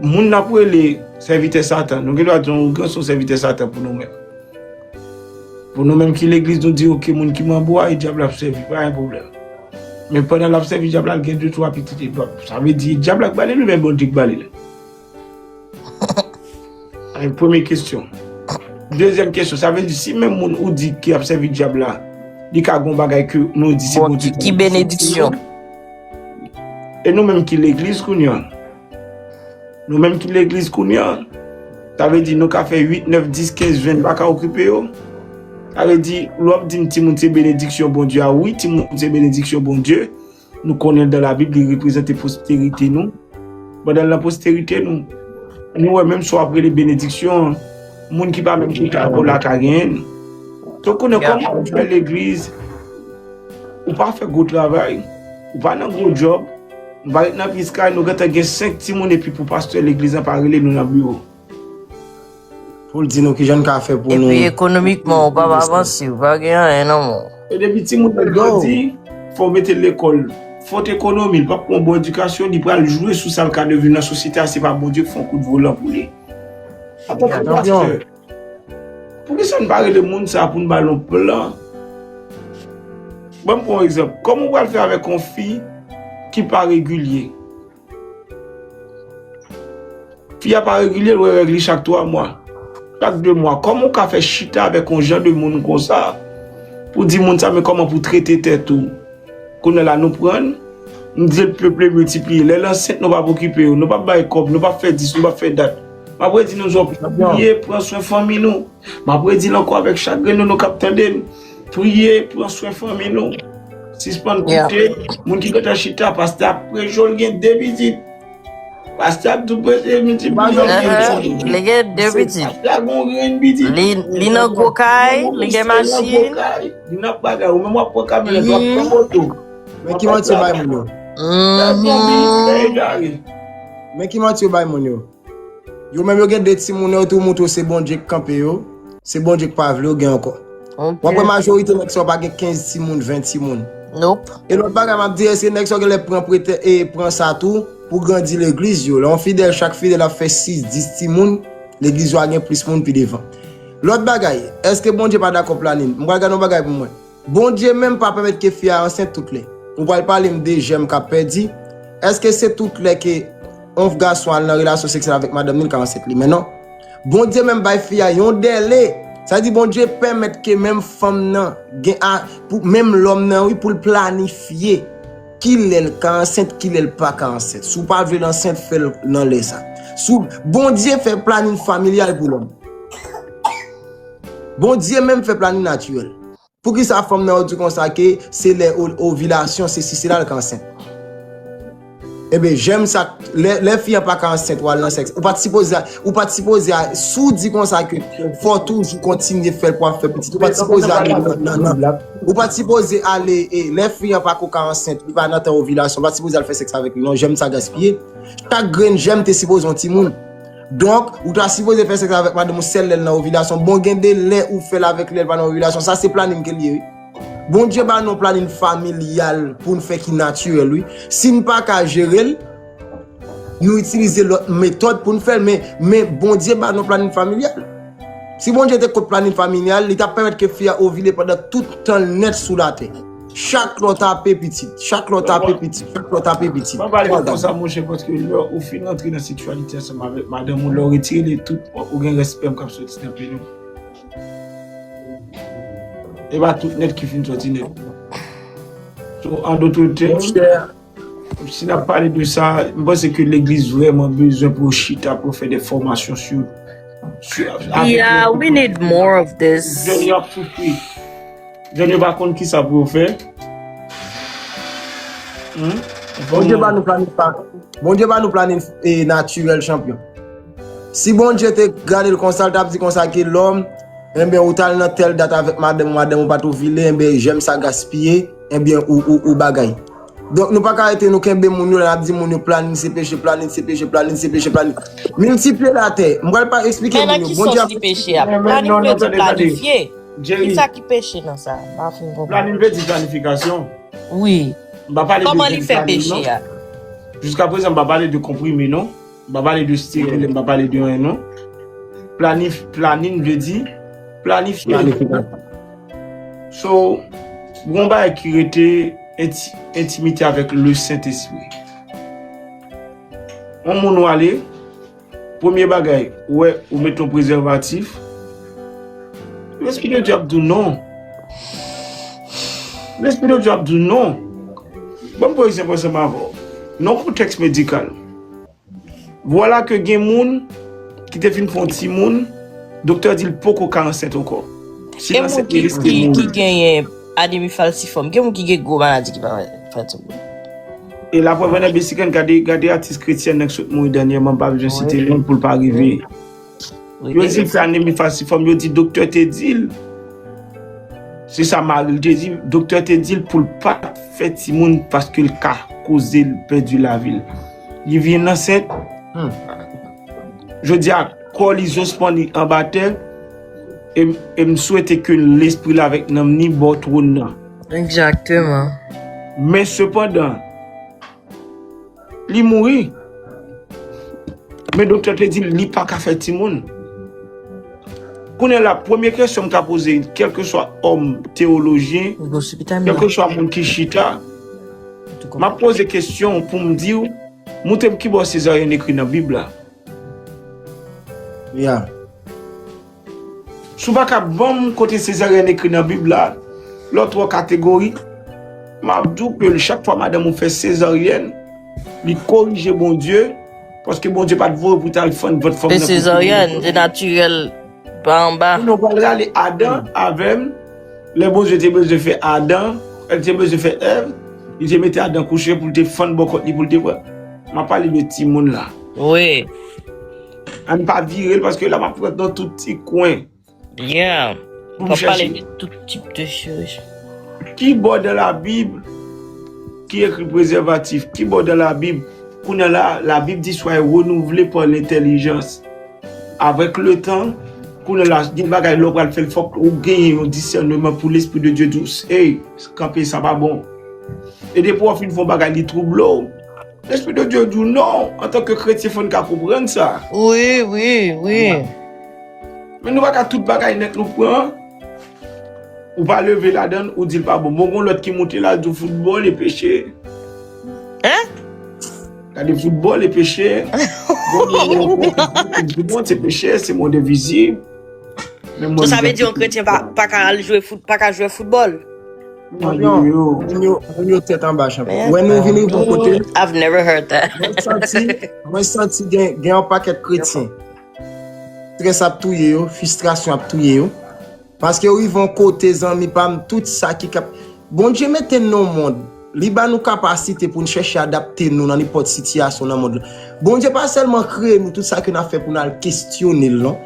moun n ap rele sèvitè Satan? Nou gen dwa di yon gran son sèvitè Satan pou nou menm. Pou nou menm ki legliz, nou di, "Ok, moun ki manbo a, e dyab la ap sèvi, pa gen pwoblèm." Men pandan l ap sèvi dyab la, l gen de twa pitit, e pa, sa vle di, dyab la k ba li l, oubyen Bondye k ba li l? Premye kesyon. Dezyèm kesyon, sa vle di, si menm moun ou di ki ap sèvi dyab la, li ka gon bagay ke nou di se Bondye ki, ki benediksyon. E nou menm ki legliz kounye a? Nou menm ki legliz kounye a, sa vle di nou ka fè uit, nèf, dis, kenz, ven, n pa ka okipe yo. Sa vle di, lè w ap di m timoun se benediksyon Bondye a, wi, timoun se benediksyon Bondye. Nou konnen dan Labib, li reprezante posterite nou. Pandan l nan posterite nou, nou wè menm sa w ap rele benediksyon an, moun ki pa menm chita avè w la ka genyen l. Donk, konnen kòman ou fè legliz, ou pa fè gwo travay, ou pa nan gwo djòb, nou pa ret nan plis kay, nou gentan gen senk timoun epi pou pastè legliz la pa rele nou nan biwo. Pou l di nou kijan n ka fè pou nou. Epi ekonomikman, ou p ap avanse, ou pa gen anyen nan men w. E depi timoun nan grandi, fò w mete l lekòl. Fòt ekonomi, l p ap pran bon edikasyon, li pral jwe sou sa l ka devni nan sosyete a, se pa Bondye k fè yon kout volan pou li. Antanke pastè, poukisa n pa rele moun sa a pou n ba l yon plan? Ban m pran yon egzanp. Kòman w pral fè avèk yon fi ki pa regilye? Fi a pa regilye, l wè règ li chak twa mwa, chak de mwa. Kòman w ka fè chita avèk yon jan de moun konsa pou di moun sa, men kòman pou trete tèt ou? Kounye a la, nou pran l, nou di l peple miltipliye. Lè l ansent, nou p ap okipe yo. Nou p ap bay kòb, nou p ap fè dis, nou p ap fè dat. M ap redi nou, zòt, priye, pran swen fanmi nou. M ap redi l ankò avèk chak grenn nou, nou k ap tande m. Priye, pran swen fanmi nou. Sispann koute moun ki gentan chita, pastè ap preche w, l gen de pitit. Pastè ap tou preche miltipliye. Li gen de pitit. Pastè gon grenn pitit. Li, li nan gwo kay, li gen machin. Li nan bagay, ou menm w ap pran kamyonèt, w ap pran moto. Men ki manti yo bay moun yo? Men ki manti yo bay moun yo? Yo menm yo gen de timoun, yo tou montre w se Bondye k kanpe yo. Se Bondye k pa vle yo gen ankò. W ap wè majorite nèg sa yo pa gen kenz timoun, ven timoun. E lòt bagay m ap di, èske nèg sa yo genlè pran prete, e pran sa tou pou grandi legliz yo? Lè yon fidèl, chak fidèl ap fè sis, dis timoun, legliz yo a gen plis moun pi devan. Lòt bagay, èske Bondye pa dakò planin? M pral gade yon bagay pou mwen. Bondye menm pa pèmèt ke fi a ansent tout lè. Ou pral pale m de jèm k ap pèdi. Èske se tout lè ke yon gason al nan relasyon seksyèl avèk madanm li, l ka ansent li? Men non. Bondye menm bay fi a yon dèle. Sa di Bondye pèmèt ke menm fanm nan gen a, pou, menm lòm nan, wi, pou l planifye kilè l ka ansent, kilè l pa ka ansent. Si w pa vle l ansent, fè l nan lè sa. Si w, Bondye fè planin familyal pou lòm. Bondye menm fè planin natirèl. Poukisa fanm nan yo di konsa ke se lè o- ovilasyon, se si se la l ka ansent? Ebyen, jèm sa, lè, lè fi an pa ka ansent, w al nan sèks. Ou pa t sipoze, ou pa t sipoze, si w di konsa ke fò w toujou kontinye fè l pou w ap fè pitit, ou pa t sipoze ale nan, nan, nan, ou pa t sipoze ale, e, lè fi an pa ko ka ansent, li pa nan tan ovilasyon, ou pa t sipoze al fè sèks avèk li, non, jèm sa gaspiye. Chak grenn jèm te sipoze yon timoun. Donk, ou ta sipoze fè sèks avèk madanm ou sèl lè l nan ovilasyon. Bon, gen de lè ou fè l avèk lè l pa nan ovilasyon. Sa se planin ke l ye, wi. Bondye ba nou yon planin familyal pou n fè ki natirèl, wi. Si n pa ka jere l, nou itilize lòt metòd pou n fè l, men, men Bondye ba nou planin familyal. Si Bondye te kont planin familyal, li t ap pèmèt ke fi a ovile pandan tout tan l nèt sou latè. Chak lè w tape pitit, chak lè w tape pitit, chak lè w tape pitit. Mwen pale de konsa, monchè, paske lè ou fin rantre nan seksyalite ansanm avèk madanm ou, lè w retire li tout, ou gen rès pèm k ap soti nan peni w. E pa tout nèt ki fin soti nèt. So, an dòt tèm, si n ap pale de sa, m panse ke legliz vrèman bezwen pou yo chita, pou yo fè de fòmasyon sou, sou, avèk Yeah, we need more of this. Jèn yo ap soufri. Jèn yo pa konn ki sa pou yo fè. Hmm? Bondye ba nou planin pa, Bondye ba nou planin, e, natirèl, chanpyon. Si Bondye te gade l konsa, l t ap di konsa ke lòm, enben, ou t al nan tèl dat avèk madanm, madanm ou pa t ovile, enben, jèm sa gaspiye, enben, ou, ou, ou bagay. Donk, nou pa ka rete nou kenbe moun yo, lè n ap di moun yo planin se peche, planin se peche, planin se peche, planin. Miltipliye latè. M pral pa eksplike moun yo. Men nan ki sans li peche a? Planin vle di planifye. Ki sa ki peche nan sa? M pa fin konprann. Planin vle di planifikasyon. Wi. M pa pale de Kòman li fè peche a? Jiska prezan, m pa pale de konprime, non. M pa pale de sterile, m pa pale de anyen, non. Planif, planin vle di planifye. Planifikasyon. So, gon bagay ki rete enti, entimite avèk le Sentespri. Yon moun ou ale, premye bagay, ou wè, ou met yon prezèvatif, Lespri de Dye ap di w non. Lespri de Dye ap di w non. Ban m pran egzanp ansanm avè w. Nan kontèks medikal, vwala ke gen moun ki te fin fè yon timoun, doktè di l poko ka ansent ankò. Si l ansent, li riske mouri. E moun ki, ki genyen anemi falsifòm, gen moun ki gen gwo maladi ki pa fè timoun. E laprèv an Besikan, gade, gade atis kretyèn nan ki sot mouri dènyèman, m pa bezwen site non l pou l pa rive. Yo di l fè anemi falsifòm, yo di doktè te di l. Se sa mari l te di, doktè te di l pou l pa fè timoun paske l ka koze l pèdi lavi l. Li vin ansent. Jodi a, kò li sispann anba tè, e, e m swete ke lespri l avèk nanm ni bò twòn nan. Egzakteman. Men sepandan, li mouri. Men doktè te di l li pa ka fè timoun. Kounye a la, premye kesyon m ka poze, kèlkeswa òm teyolojyen, kèlkeswa moun ki chita, m ap poze kesyon pou m di w, montre m kibò sezaryèn ekri nan Bib la. Ya. Si w pa ka ban m kote sezaryèn ekri nan Bib la, lè w twò kategorik, m ap di w ke chak fwa madanm ou fè sezaryèn, li korije Bondye, paske Bondye pa t voye w pou w t al fann vant fanm nan pou sezaryèn, se natirèl, pa anba. Kounye a w pral rale Adan avè m, lè Bondye te bezwen fè Adan, lè l te bezwen fè Èv, li te mete Adan kouche pou l te fann bò kòt li pou l te pran. M ap pale de timoun la. Wi. Ann pa vire l, paske la m ap pran nan tout ti kwen. Yeah. Pou m chèche. N ap pale de tout tip de chiriji. Ki bò dans la Bible ki ekri prezèvatif? Ki bò dans la Bible? Kounye a la, la Bible dit soyez renouvelés par l'intelligence. Avèk letan, kounye a la, gen bagay lè w pral fè l, fòk ou genyen yon disèneman pou Lespri de Dye di w, hey, kanpe, sa pa bon. E depi w fin fè yon bagay, li twouble w, Lespri de Dye di w non. Antanke kretyen, fò n ka konprann sa. Wi, wi, wi. Men nou pa ka tout bagay nèt nou pran. Ou pa leve ladan l, ou di l pa bon. Bon, gon lòt ki moute la, di w foutbòl e peche. Hein? Gade foutbòl e peche. Bon, bon, bon, bon, bon, se peche, se monde invisible. Men mwen, sa vle di yon kretyen pa, pa ka al jwe fout, pa ka jwe foutbòl? Non, non, moun yo, moun yo tèt anba, chanpyon. Wè nou vin rive yon kote. I've never heard that. Mwen santi, mwen santi gen, gen yon pakèt kretyen. Strès ap touye yo, fristrasyon ap touye yo. Paske yo rive yon kote, zanmi pa m, tout sa ki kap. Bondye mete n nan yon mond. Li ba nou kapasite pou n chèche adapte nou nan nenpòt sitiyasyon nan mond lan. Bondye pa sèlman kreye nou, tout sa ke n ap fè pou n al kestyone l, non.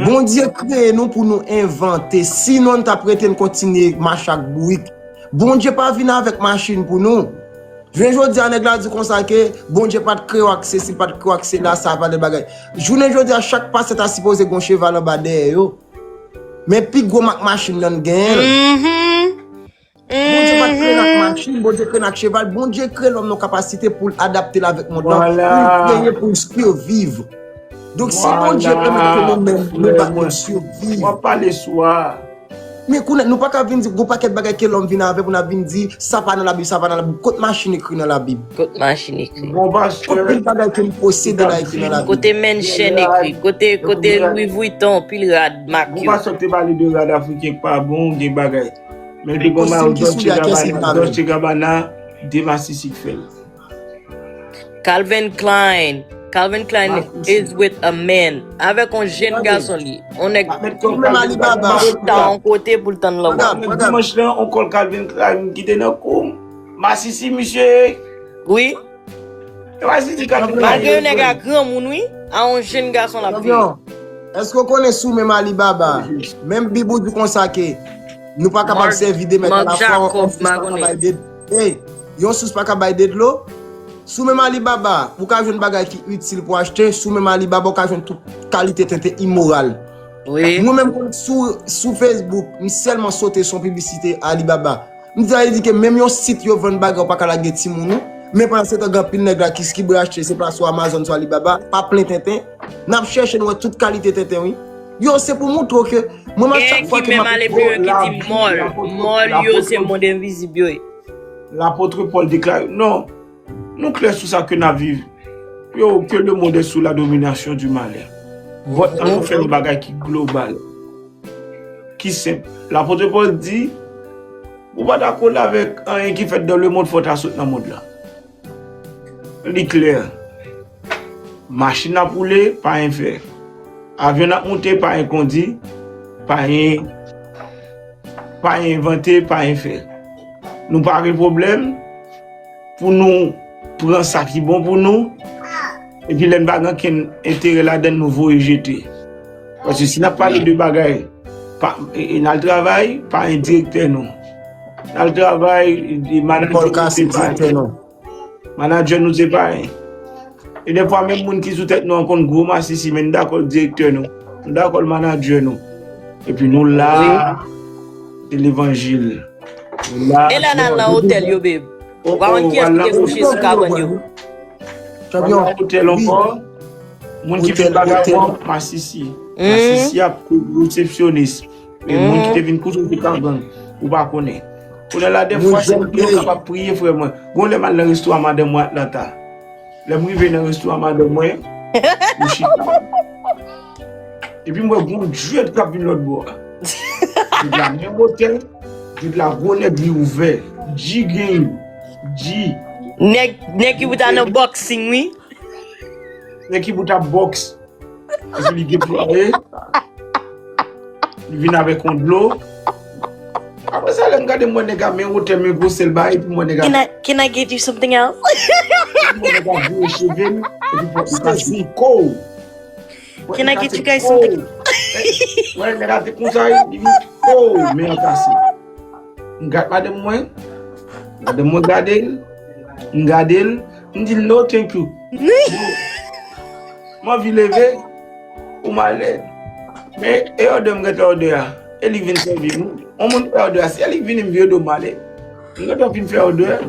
Bondye kreye nou pou nou envante. Sinon, n t ap rete n kontinye mache ak bourik. Bondye pa vin avèk machin pou nou. Jounen jodi a, nèg la di konsa ke Bondye pa t kreye w ak sesi, pa t kreye w ak sela, sa pa de bagay. Jounen jodi a, chak pastè ta sipoze gen yon cheval anba dèyè yo. Men pi gwo mak machin nan genyen l. Bondye pa t kreye n ak machin, Bondye kreye n ak cheval. Bondye kreye lòm nan kapasite pou l adapte l avèk mond lan, pou l kreye, pou l siviv. Donk, si Bondye pèmèt ke nou menm, nou bat pou n siviv. W ap pale swa. Men kounye a, nou pa ka vin di, gon pakèt bagay ke lòm vin avè pou n ap vin di, sa pa nan Labib, sa pa nan Labib. Kot machin ekri nan Labib? Kot machin ekri? Bon pastè, anpil bagay ke m posede la ekri nan Labib. Kote menchen ekri? Kote, kote Louis Vuitton, pil rad mak yo? Bon pastè te pale de rad afriken k pa bon, gen bagay. Men li te gon mayo Dolce Gabbana, Dolce Gabbana, de masisi k fè l. Calvin Klein. Calvin Klein is with a man. Avèk yon jèn gason li. Yon nèg ki ta yon kote pou l tann lanmou. Dimanch lan, yon kòl Calvin Klein ki te nan kou m. Masisi, misye. Wi. E masisi Calvin Klein. Malgre yon nèg a granmoun, wi. A yon jèn gason l ap viv. Èske w konnen sou menm Alibaba? Menm Bib ou di konsa ke nou pa kapab sèvi de mèt alafwa, yon sous pa ka bay de, hey, yon sous pa ka bay de dlo. Sou menm Alibaba, ou ka jwenn bagay ki itil pou achte, sou menm Alibaba, ou ka jwenn tout kalite tenten imoral. Mwen menm, sou, sou Facebook, m sèlman sote sou yon piblisite Alibaba. M di sa vle di ke menm yon sit yo vann bagay, ou pa ka lage timoun ou. Men pandan se tan, gen anpil nèg la ki, ki bwe achte, se pa sou Amazon, sou Alibaba, pa plen tenten. N ap chèche, n wè tout kalite tenten, wi. Yo, se pou montre w ke mwen menm, chak fwa ke m ap ale pi lwen ki di mòl, mòl yo, se mond envizib yo ye. Lapot Pòl deklare, non, nou klè sou sa ke n ap viv. Yo, que le monde est sous la domination du malè. Bon, ann nou fè yon bagay ki global, ki senp. Lapot Pòl di, ou pa dakò avèk anyen ki fèt dans le monde, fò w ta sot nan mond lan. Li klè. Machin ap woule, pa anyen fè. Avyon ap moute, pa anyen kondi, pa anyen, pa anyen envante, pa anyen fè. Nou pa gen pwoblèm pou nou pran sa ki bon pou nou, epi lè n pa gen okenn enterè ladan l, nou voye jete. Paske si n ap pale de bagay, pa, e, e, n al travay, pa anyen direktè nou. N al travay, e, manadjè nou se pa anyen. Manadjè nou se pa anyen. E dèfwa menm moun ki sou tèt nou an konn gwo masisi, men n dakò l direktè nou. Nou dakò l manadjè nou. Epi nou la, se levanjil. Nou la. E lè n al nan otèl yo, babe? Ou pa konn kiyès ki te kouche sou kabann yo? Ou al nan otèl ankò? Moun ki vin bagay ankò, masisi. Masisi ap resepsyonis. E moun ki te vin kouche sou kabann, ou pa konnen. Kounye a la, dèfwa, se moun yo kapab priye, frè mwen. Gon lè m al nan restoran madanm mwen Atlanta. Lè m rive nan restoran madanm mwen, nou chita. Epi m wè gon dread k ap vin lòt bò a. Dread la menm wotè, dread la gwo, nèg li ouvè. G gang, G. Nèg, nèg ki pou ta nan boxing, wi. Nèg ki pou ta box. Epi li deplwaye. Li vin avèk yon dlo. Apre sa, lè m gade, m wè nèg la men wotè, men gwosè l bay, epi m wè nèg la. Can I, can I get you something else? Epi m wè nèg la boure cheve m, epi pòt li kase. Ko! Can I get you guys something? Wè, nèg la te konsa, li vin ko, men an kase. M gad madanm mwen, madanm mwen gade l, m gade l, m di l, "No, thank you." M anvi leve, ou malèd. Men, e òdè m gentan òdè a. E li vin sèvi m. Yon moun fè òdè a, se li k vini m vire do m ale. M gentan fin fè òdè a.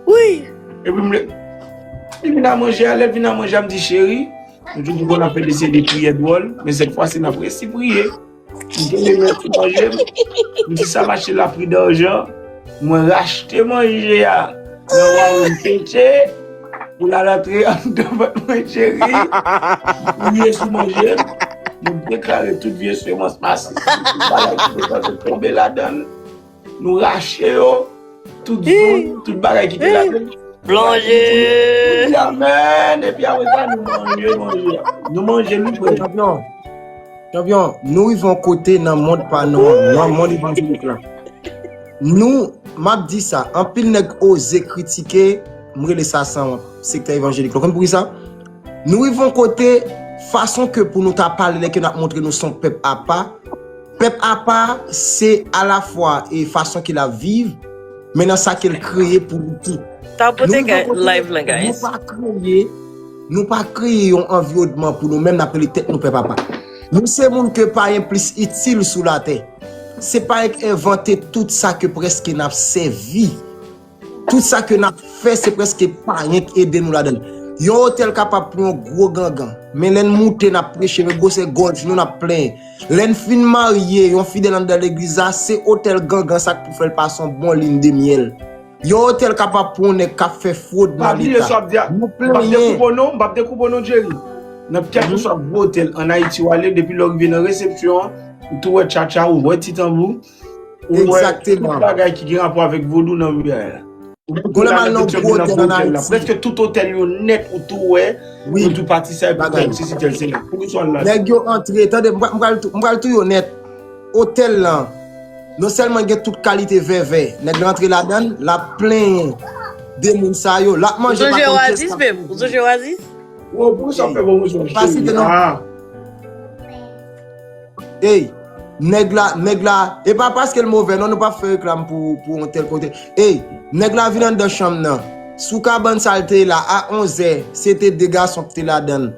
Wi. Epi m le, li vin a manje a, lè l vin a manje a, m di, "Cheri, nou toujou konn ap fè de seri de priyè dwòl, men sèt fwa si n ap resi priye." M te remèt sou manje m. M di sa mache la pri dajan. Mwen rachte manje a nan wawon m peche pou l al antre anndan vant mwen, cheri. M priye sou manje m. Nou deklare tout vye semans masisi, tout bagay ki te sanse tonbe ladan l. Nou rache yo. Tout zòn, tout bagay ki te ladan l. Plonje. Nou di amèn. Epi apre sa, nou manje manje a. Nou manje, nou prè. Chanpyon. Chanpyon, nou rive yon kote nan mond pa nou an, nan mond evanjelik la. Nou, m ap di sa, anpil nèg oze kritike, m rele sa san wont, sektè evanjelik la. Ou konn poukisa? Nou rive yon kote, fason ke pou nou ta pale, lè ke n ap montre nou se yon pèp apa, pèp apa, se alafwa e fason ke l ap viv, men nan sa ke l kreye pou li tou. Tapote live lan, guys. Nou pa kreye, nou pa kreye yon anviwònman pou nou menm, n ap rele tèt nou pèp apa. Nou se moun ke payen plis itil sou latè. Se payen k envante tout sa ke prèske n ap sèvi. Tout sa ke n ap fè, se prèske payen k ede nou ladan l. Yon otèl kapab pou yon gwo gangan, men lè n moute, n ap preche, men gwosè gòj nou, n ap plenyen. Lè n fin marye, yon fidèl anndan legliz la, se otèl gangan sa k pou fè l pase yon bon liy de myèl. Yon otèl kapab pou yon nèg k ap fè fwod nan leta. Nou plenyen. M p ap dekoupe w non, m p ap dekoupe w non, Jerry. Nan kèlkeswa gwo otèl ann Ayiti w ale, depi lè w rive nan resepsyon an, ou tou wè tchatcha, ou wè ti tanbou, ou wè tout bagay ki gen rapò avèk vodou nan ri a la. Ou tou la nan Petyonvil nan gwo otèl la. Prèske tout otèl yo nèt, ou tou wè, ou tou pati sa, e pou tèl sesi, tèl sela. Poukisa w al la? Nèg yo antre, tande, m pral, m pral tou, m pral touye w nèt. Otèl lan, non sèlman gen tout kalite vèvè, nèg la antre ladan l, l ap plenyen de moun sa yo, l ap manje pa konn kiyès k ap manje. Ou sonje Oasis, babe? Ou sonje Oasis? Wo, poukisa w fè pwomosyon, cheri? Pa site non. Ey, nèg la, nèg la, e pa paske l movè non, nou p ap fè reklam pou, pou yon tèl kote. Ey, nèg la vin anndan chanm nan. Sou kabann sa l te ye la, a onzè, se te de gason ki te ladan l.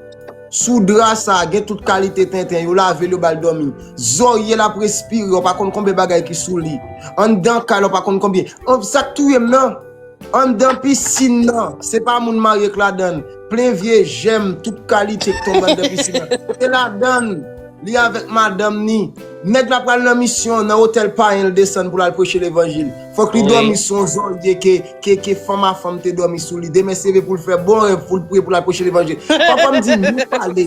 Sou dra sa, gen tout kalite tenten, yo lave l, yo ba l dòmi. Zòrye l ap respire, w pa konn konbyen bagay ki sou li. Anndan kay la, w pa konn konbyen. An, sa k touye m nan, anndan pisin nan, se pa moun marye k ladan l. Plen vye jèm, tout kalite k tonbe anndan pisin nan. Se ladan l. Li avèk madanm ni. Nèg la pral nan misyon, nan otèl payen l desann pou l al preche levanjil. Fòk li dòmi sou yon zòrye ke, ke, ke fanm a fanm te dòmi sou li. Demen se leve pou l fè bon rèv, pou l priye, pou l al preche levanjil. Papa m di, nou pale.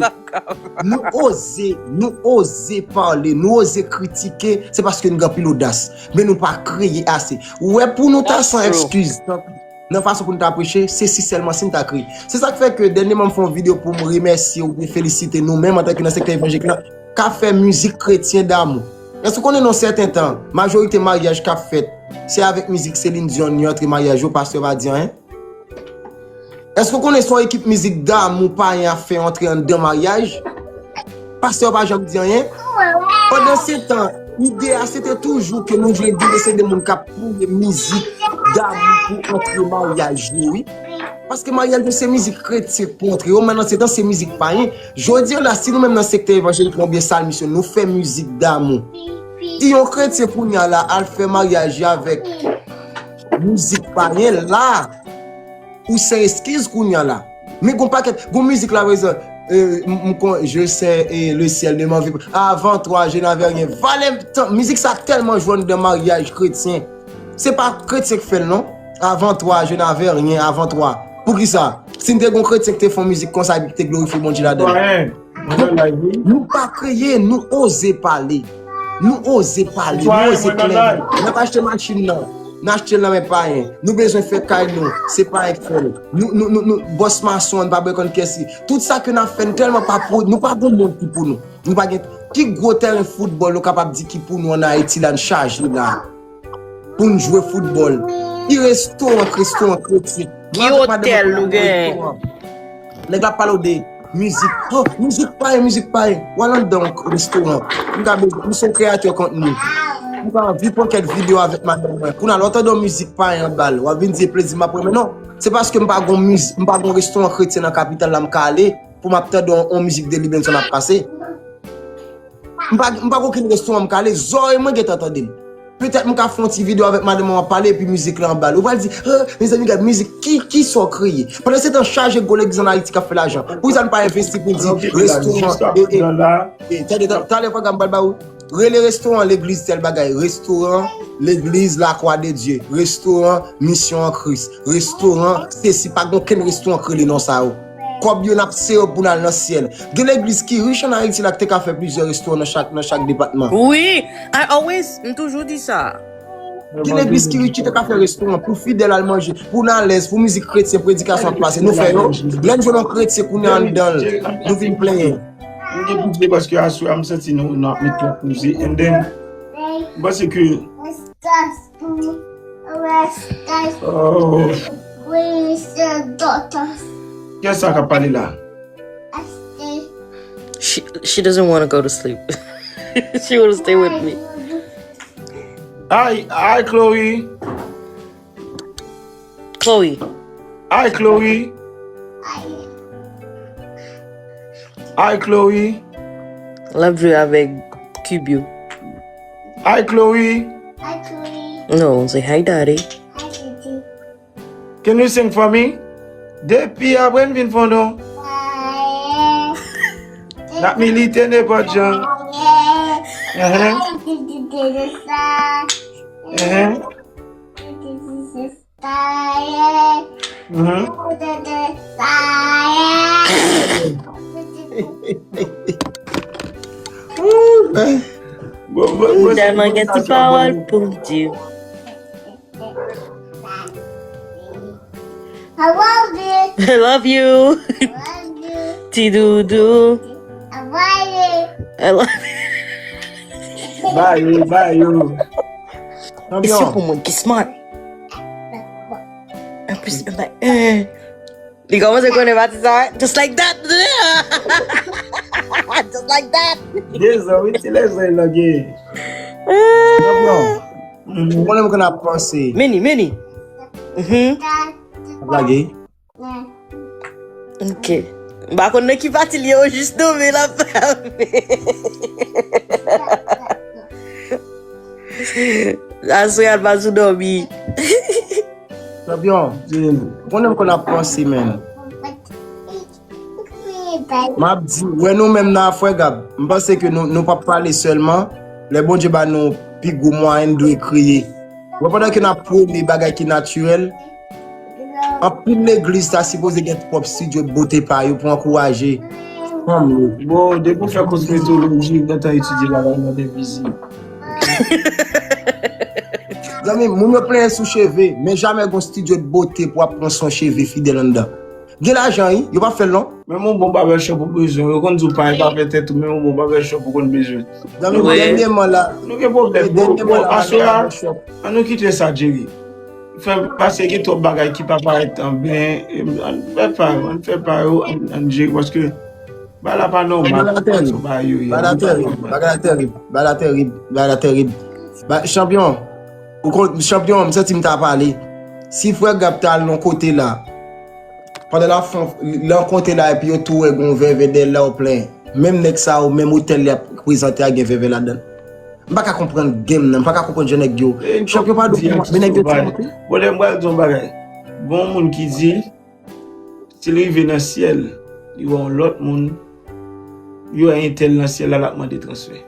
Nou oze, nou oze pale, nou oze kritike, se paske nou gen anpil odas. Men nou pa kreye ase. Ou wè, pou nou ta san ekskiz nan fason pou nou ta preche, se si sèlman si n ta kreye. Se sa k fè ke dènyèman m fè yon videyo pou m remèsye oubyen felisite nou menm antanke nan sektè evanjelik la, k ap fè mizik kretyen damou. Èske w konnen nan yon sèten tan, majorite maryaj k ap fèt, se avèk mizik Celine Dion yo antre maryaj yo, pastè pa di anyen? Èske w konnen se yon ekip mizik damou payen ap fè antre anndan maryaj? Pastè pa janm di anyen. Pandansetan, ide a se te toujou ke nou vle gen se de moun k ap pouye mizik damou pou antre maryaj yo, wi. Paske maryaj yo se mizik kretyen k pou antre yo, men nan se tan se mizik payen. Jodi a la, si nou menm nan sektè evanjelik la oubyen salmis yo, nou fè mizik damou. Si yon kretyen kounye a la al fè maryaj li avèk mizik payen la, ou san eskiz kounye a la. Men gon pakèt, gon mizik la, pa egzanp, euh, m, m kon, je sais, euh, le ciel ne m'envie pas. Avant toi, je n'avais rien. Valè tan, mizik sa tèlman jwe anndan maryaj kretyen. Se pa kretyen k fè l, non. Avant toi, je n'avais rien, avant toi. Poukisa? Si n te gon kretyen ki te fè yon mizik konsa epi ki te glorifye Bondye ladan l. Nou pa kreye, nou oze pale. Nou oze pale, nou oze plenyen. N ap achte machin nan, n achte l nan men payen. Nou bezwen fè kay nou, se payen k fè l. Nou, nou, nou, nou, bòs mason an, nou pa bezwen konn kiyès li. Tout sa ke n ap fè, nou tèlman pa pou, nou pa gon mond ki pou nou. Nou pa gen, ki gwo tèren foutbòl nou kapab di ki pou nou ann Ayiti la, n chaje la? Pou n jwe foutbòl. Ki restoran, restoran kretyen? Ki otèl nou genyen? Nèg la pale w de mizik. Oh, mizik payen, mizik payen. W al anndan yon restoran. M ka bezwen, m se yon kreyatè kontni. M ka anvi pran kèk videyo avèk madanm mwen. Kounye a, lè w tande yon mizik payen anba l, w ap vin di e plezi m ap pran, men non. Se paske m pa gon miz-, m pa gon restoran kretyen nan kapital la m ka ale pou m ap tande yon, yon mizik de Libenson ap pase. M pa, m pa gen okenn restoran m ka ale, zòrèy mwen gentan tande l. Petèt m ka fè yon ti videyo avèk madanm mwen, m ap pale, epi mizik la anba l. Ou pral di, ah, mezanmi, gad mizik, ki, ki sa w kreye? Pandansetan, chaje gwo legliz ann Ayiti k ap fè lajan. Poukisa n pa envesti pou n di restoran, e, e, e, tande, ta-, talè pwogram m pral ba ou. Rele restoran legliz tèl bagay, restoran legliz Lakwa de Dye, restoran Misyon an Kris, restoran sesi, pa gen okenn restoran k rele non sa yo. Kòb yo n ap sere pou n al nan syèl. Gen legliz ki rich ann Ayiti la ki te ka fè plizyè restoran nan chak, nan chak depatman. Wi, I always, m toujou di sa. Gen legliz ki rich ki te ka fè restoran pou fidèl al manje, pou n alèz, pou mizik kretyen, predikasyon ap pase. Nou fè yo. Lè n jwenn yon kretyen kounye a anndan l, nou vin plenyen. gen pou vre paske aswè a m santi nou, nou ap met twòp koze. And then, m panse ke, oh, kiyès sa k ap pale la? She she doesn't want to go to sleep. She want to stay with me. Hi, hi, Chloe. Chloe. Hi, Chloe. Hi, Chloe. L ap jwe avèk kib yo. Hi, Chloe. No, say hi, daddy. Can you sing for me? Depi apre m vin fondon. N ap milite nenpòt jan. Ehe. Ehe. Mhm. Tèlman gen ti pawòl pou m di. I love you. I love you. I love you. Ti doudou. I love you. I love Ba yo, ba yo. It's you pou moun ki smart. An plis, like, eh. Li kòmanse konnen pati sa, just like that. Just like that. Dezò, wi, ti lèzòy lage. Ou konnen m konn ap panse. Many, many. Mhm. Lage. Ok. M pa konn nan ki pati li ye o jis non, men l ap. Aswè a l pa sou dòmi. Chanpyon, ou konnen m konn ap panse, menm. M ap di, wè nou menm nan frè Gab, m panse ke nou, nou p ap pale sèlman. Lè Bondye ba nou pi gwo mwayen, nou dwe kreye. Wè pandan ke n ap pwone bagay ki natirèl, anpil legliz ta sipoze gen pwòp studio de beauté pa yo pou ankouraje fanm yo. Bon, depi w fè kosmetoloji, ou gentan etidye bagay nan devizyon. Zanmi, moun yo plenyen sou cheve, men jamè gon studio de beauté pou ap pran swen cheve fidèl anndan. Gen lajan, wi, yo p ap fè l non. Menm yon bon barbershop ou bezwen, yo konn di w pa pa fè tèt ou, menm yon bon barbershop ou konn bezwen. Zanmi, dènyèman la, Nou gen pwoblèm. Bon, bon, aswè a, an nou kite sa, Jerry. Fè pase gen twòp bagay ki pa parèt an byen, ann fè pa yo, ann fè pa yo, ann jere, paske bagay la pa nòmal. Bagay la tèrib, bagay la tèrib, bagay la tèrib, bagay la tèrib. Chanpyon, ou konn, chanpyon, m santi m ta pale. Si frè Gab ta al nan kote la, pandan l ap fè, l an kote la, epi yo tou wè gon vèvè dèyè l la, yo plen. Menm nèg sa yo, menm otèl li ap prezante a gen vèvè ladan l. M pa ka konprann game nan, m pa ka konprann jan nèg yo. Chanpyon pa dou men nèg yo tèlman. Bon, lè m pral di yon bagay. Gon moun ki di, si l rive nan syèl, li wè yon lòt moun, li wè entèl nan syèl la, l ap mande transfè.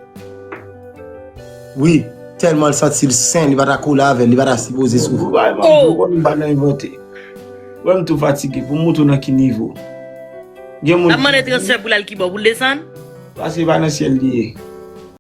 Wi, tèlman l santi l sen, li pa ta kole avè l, li pa ta sipoze soufri. Ou pa mande, ou konn m pa nan envante. Wè m tou fatige, pou m montre w nan ki nivo. Gen moun. L ap mande transfè pou l al kibò, pou l desann? Paske pa nan syèl li ye.